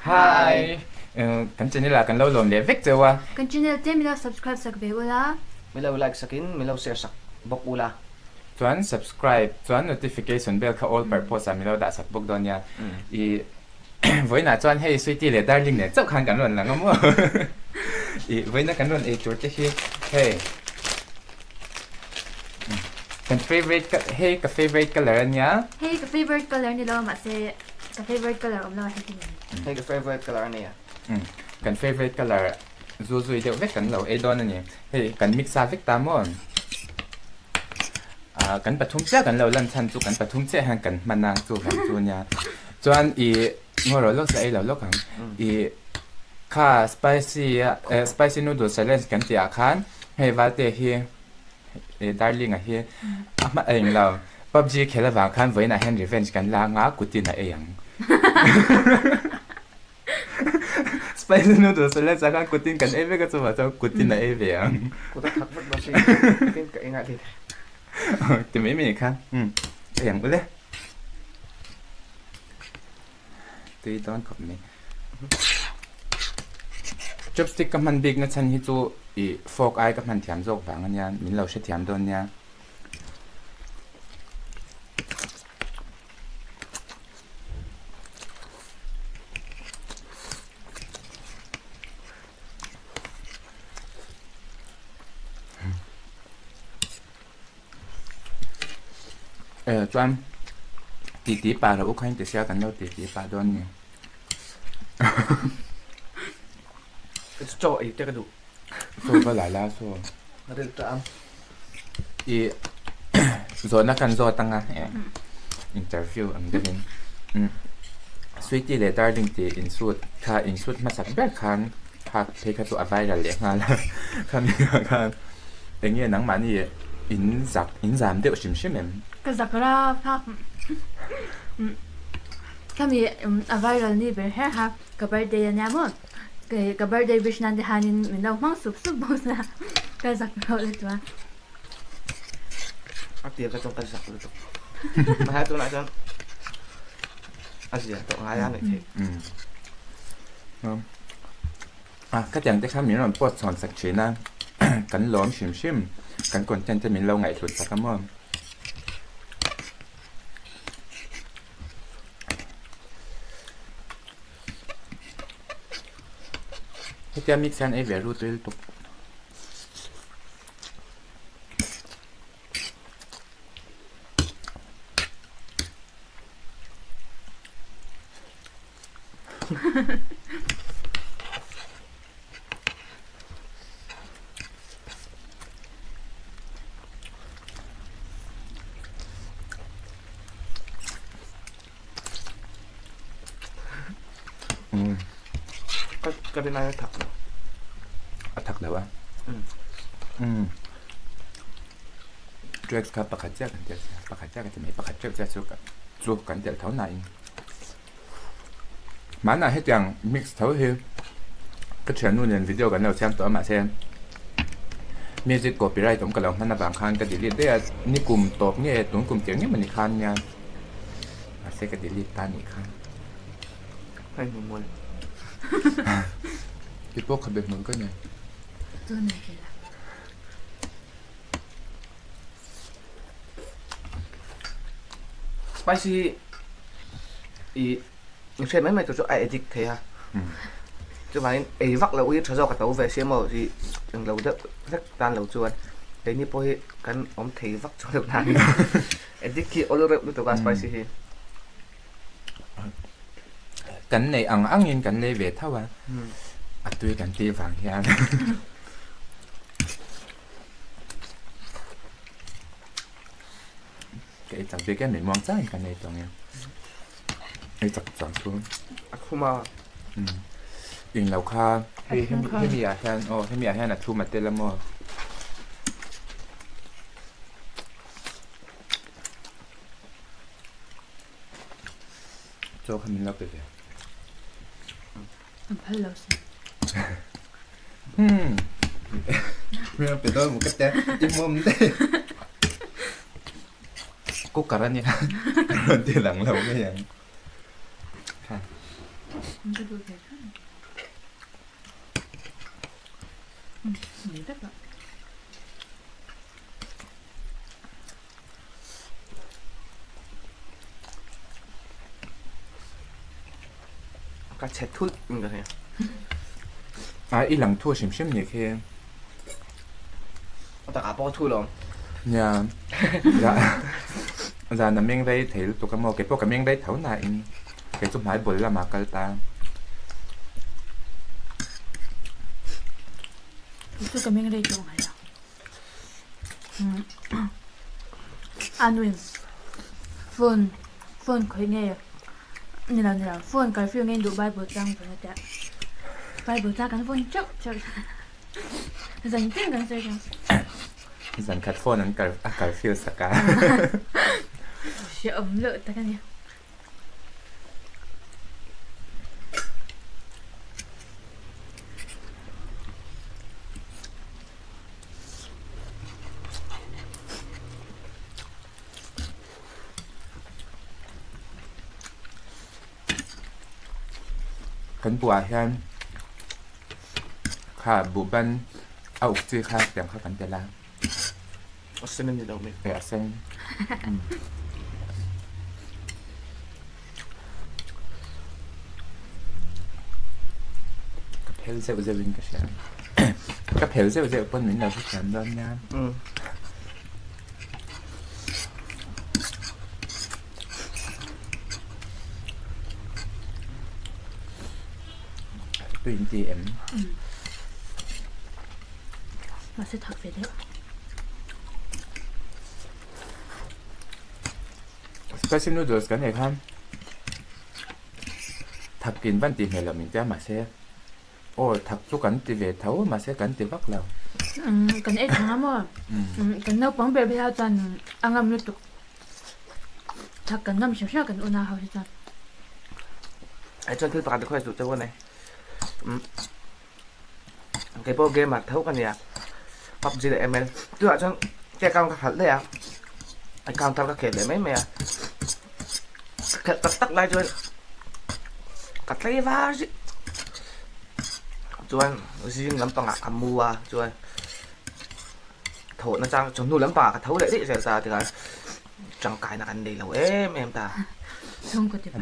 Hi! Kan channel ah kan lo lawm leh vek cheu a. Kan channel te min lo subscribe sak ve ula. Min lo like sakin min lo share sak bawk ula. Chuan subscribe chuan notification bell kha all purpose ah min lo dah sak bawk dawn nia. I vawiinah chuan hei Sweety leh Darling nen chauh khan kan rawn lang a maw. I vawiina kan rawn ei tur te hi hei kan favourite hei ka favourite colour a nia. Hei ka favourite colour ni lo mahse Ka favorite color awm lo a hei hi ni. Hei ka favorite color a nia. Umm kan favorite color zu zui deuh vek kan lo ei dawn a ni. Hei kan mix a vek ta maw? Ah kan pathum chiah kan lo lan chhan chu kan pathum chiah hian kan hman a chuvang chu nia. Chuan i ngaw rawh lawk la ei lo lawk ang. I kha spicy a spicy noodle challenge kan tih ah khan hei Valte hi Darling-a hi a hma eng lo. PUBG khel avang khan vawiinah hian revenge kan la anga kutin a ei ang. Spicy noodles a letsa khan kutin kan ei vek a chuvah chuan kutin a ei ve ang. Kut a thak vek bawk si kutin ka ei nghal hi. Ti mai mai kha ei ang ule. Tui dawn khawp mai. Chopstick ka hman bik na chhan hi chu ih fork ai ka hman thiam zawk vang ania min lo hrethiam dawn nia. Eh chuan titi pah loh u kha in ti sia kan lo titi pah dawn ni. Chaw ei te ka duh. Chaw va la la saw. Ka ril ta ang. I zawhna kan zawt anga interview ang deuhin Sweety leh Darling tih insut kha insut hmasak ber khan kha phei kha chu a viral leh nghal a khami ah khan eng nge nangmahni in zak in zam deuh hrim hrim em? Ka zak rap kha. Khami a viral ni ber her kha ka birthday ania maw ka birthday wish nan te hianin min lo hmang sup sup bawk sia ka zak loh lutuk a. A tir kha chuan ka zak lutuk mahse tunah chuan a zia tawh ngai a ni thei. A khatiang te khan min rawn post chhawn sak thin a kan lawm hrim hrim kan content te min lo ngaihhlut sak a maw. Hetia mix hian ei ve lut ril tuk. Ka rin ai a thak lo. A thak lo a? Umm. Drugs kha pakhat chiah kan tel sia, pakhat chiah ka ti mai, pakhat teuh chiah chu chu kan tel tho nain. Hmanah hetiang mix tho hi ka thiannu nen video kan lo siam tawh a mahse music copyright awm ka lo hman avang khan ka delete daih a nikum tawp nge tun kum tir nge mawni khan nia mahse ka delete ta nih khan. Hei hmu mawl. Ti pawh khabe hmul ka nei. Spicy i i hriat mai mai tur chu a addict thei a chuvangin ei vak loh hi tha zawk a to ve sia maw i englo deuh vek tan lo chuan keini pawh hi kan awm thei vak chuang loh nan addict hi awl reuh lutuk a spicy hi. Kan neih ang angin kan lei ve tho a a tui kan tih vang hian. Ka ei chak bik em mai muang changin kan ei tawh ang e ei chak chuang chu a thum a eng lo kha hei hemi ah hian aw hemi ah hian a thum a tel a maw chaw kha min lo pe ve An phal lo si. Hmm. Min pe dawn mu ka te i mum te. Cooker a nia. Rawn ti lang lo mai ang. Ka duh ve tho. Ni vek a. Ka chhe thulh in ka hria. A i lang thu hrim hrim ni khi. A takah pawh ka thu lo. Nia. Zan a meng rei thei lutuk a maw? Keipawh ka meng rei tho nain kei chu hmai bul lamah kal ta. Kei chu ka meng rei tawh ngai lo. A nuin phone phone khawih nge ni lo ni lo phone curfew nge duh bible chang vawn a tia bible chang kan vawn teuh teuh zan tin kan sawi thin. Zan khat phone an a curfew sak a. Hrehawm loh tak a ni. Kan buah hian kha buhban a uk chi kha tiang kha kan tel a. A sen a ni lo mi. E a sen. Ka phel zeuh zeuh in ka hria. Ka phel zeuh zeuh pawn min lo hrethiam dawn nia. Tui in ti em? Mahse thak ve deuh. Spicy noodles kan ei khan thak in van tih hmel lo min tia mahse aw thak chu kan ti ve tho mahse kan ti vak lo. Kan ei thang a maw? Kan naupang ber ber ho chuan a ngam lutuk. Thak kan ngam hrim hrim a kan unau ho hi chuan. Ai chuan thil pakhat request duh cheu a nei. Kei pawh gamer tho ka nia PUBG leh ML tunah chuan ka account ka hralh daih a account thar ka khel leh mai mai a ka khelh tak tak lai chuan ka tlei var zih chuan zing lampangah ka mu a chuan thawhna chang chawhnu lampangah ka tho leh daih zel ta tikhan tangkaina kan nei lo em em ta.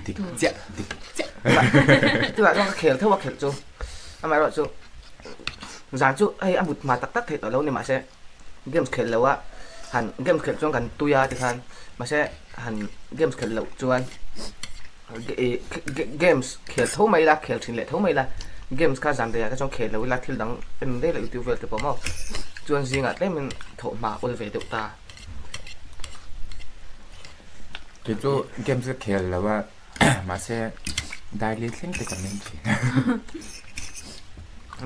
Dik chiah dik chiah. Tunah chuan ka khel tho a khelh chu amaherawh chu zan chu hei a mut hma tak tak theih tawh lo ni mahse games khelh loh a han games khelh chuan kan tui a tikhan mahse han games khelh loh chuan ih games khel tho mai ila khel thin leh tho mai ila games kha zan reiah te chuan khel lo ila thil dang en daih loh youtube vel te pawh maw chuan zingah tlemin thawh hma awl ve deuh ta. Kei chu games ka khel lo a mahse daily thleng te ka meng thin.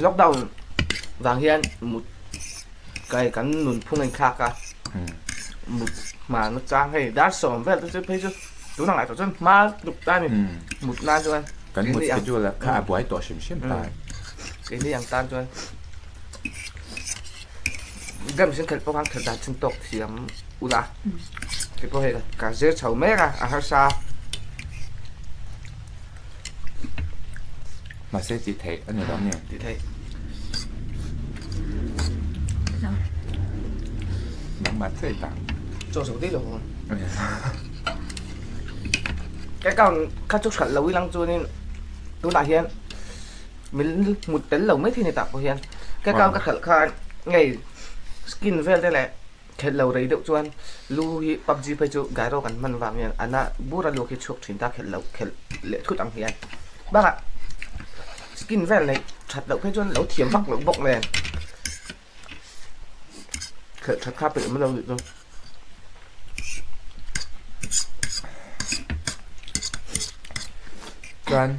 Lockdown vang hian mut kai kan nun phung a inthlak a, mut hma na chang hei dar sawm vel te chu phei chu tunah ngaihtuah chuan hma tluk ta a ni mut nan chuan. Kan mut schedule a kha a buai tawh hrim hrim ta. Keini ang tan chuan. Games in khelh pawh khan khelh dan chin tawk thiam ula kei pawh hei ka zir chho mek a a harsa. Mahse tih theih a ni lo nge? Tih theih. Nangmah chiah i tang. Chaw zo daih lo ang. Ka account kha chu hralh lo ilang chuanin tunah hian Min hmu tel lo mai thei ni tak pawh hian ka account ka khalh khan ngei skin vel te leh khelh lo rei deuh chuan lu hi PUBG phei chu gyro kan hman vang hian a na bur a lu khi chhuak thin ta khelh loh khelh leh thut ang hian bakah skin vel neih that loh phei chuan lo thiam vak loh bawk nen khelh that kha peih awm lo nih chu. Chuan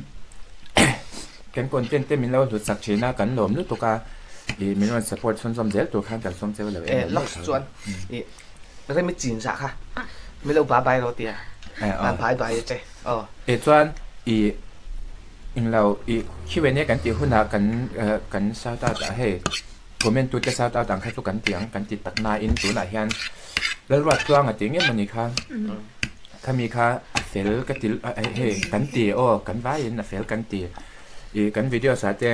kan content te min lo hlut sak thin a kan lawm lutuk a ih min rawn support chhunzawm zel tur khan kan sawm cheu lo em lawk chuan ih remi chin zah kha min lo bye bye rawh tia an bye bye che aw eh chuan ih englo ih Q and A kan tih hunah kan kan shout out ah hei Comment tute shout out ang kha chu kan ti ang kan ti tak nain tunah hian Lalruat Tluanga tih ngei mawni kha. Khami kha a fel ka ti hei kan ti aw kan vaiin a fel kan ti ih kan videos ah te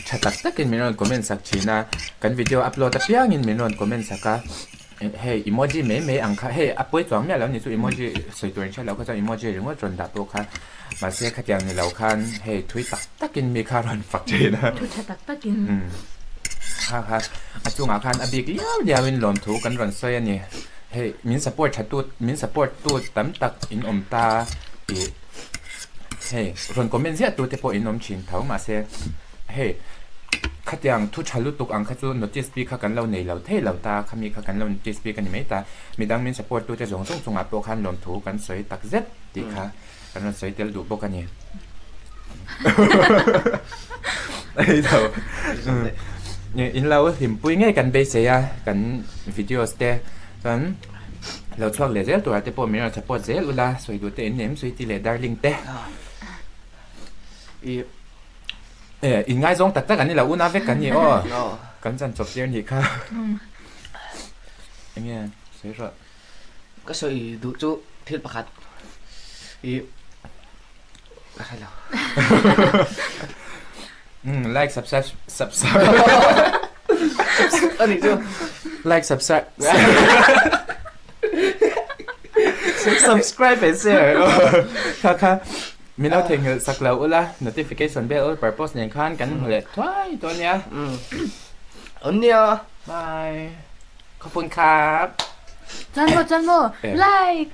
tha tak takin min rawn comment sak thin a kan video upload apiangin min rawn comment sak a hei emoji mai mai ang kha hei a pawi chuang miah lo ni chu emoji sawi tur in hriat loh kha chuan emoji ringawt rawn dah pawh kha mahse khatiang ni lo khan hei thui tak takin mi kha rawn fak thin a thu tha tak takin kha kha a chungah khan a bik liau liauin lawmthu kan rawn sawi a ni. Hei min support tha tu min support tu tam tak in awm ta tih hei rawn comment ziah tu te pawh in awm thin tho mahse hei khatiang thu tha lutuk ang kha chu notice bik kha kan lo nei lo thei lo ta khami kha kan lo notice bik a ni mai ta midang min support tu te zawng zawng chungah pawh khan lawmthu kan sawi tak zet tih kha kan rawn sawi tel duh bawk a ni. In lo hlimpui ngei kan beisei a kan videos te chuan lo chhuak leh zel turah te pawh min rawn support zel ula sawi duh te in nem sweety leh darling te. In ngaizawng tak tak an ni lo una vek kan ni aw kan chan chawp tir nih kha enge sawi rawh. Ka sawi duh chu thil pakhat i ka hre lo. Like subscribe subscribe Ani chu like subscribe subscribe and share kha kha min lo theihnghilh sak lo ula notification bell all purpose nen khan kan hmu leh thuai dawn nia. Ania. Bye. Khawpun khap. Chuan maw chuan maw like.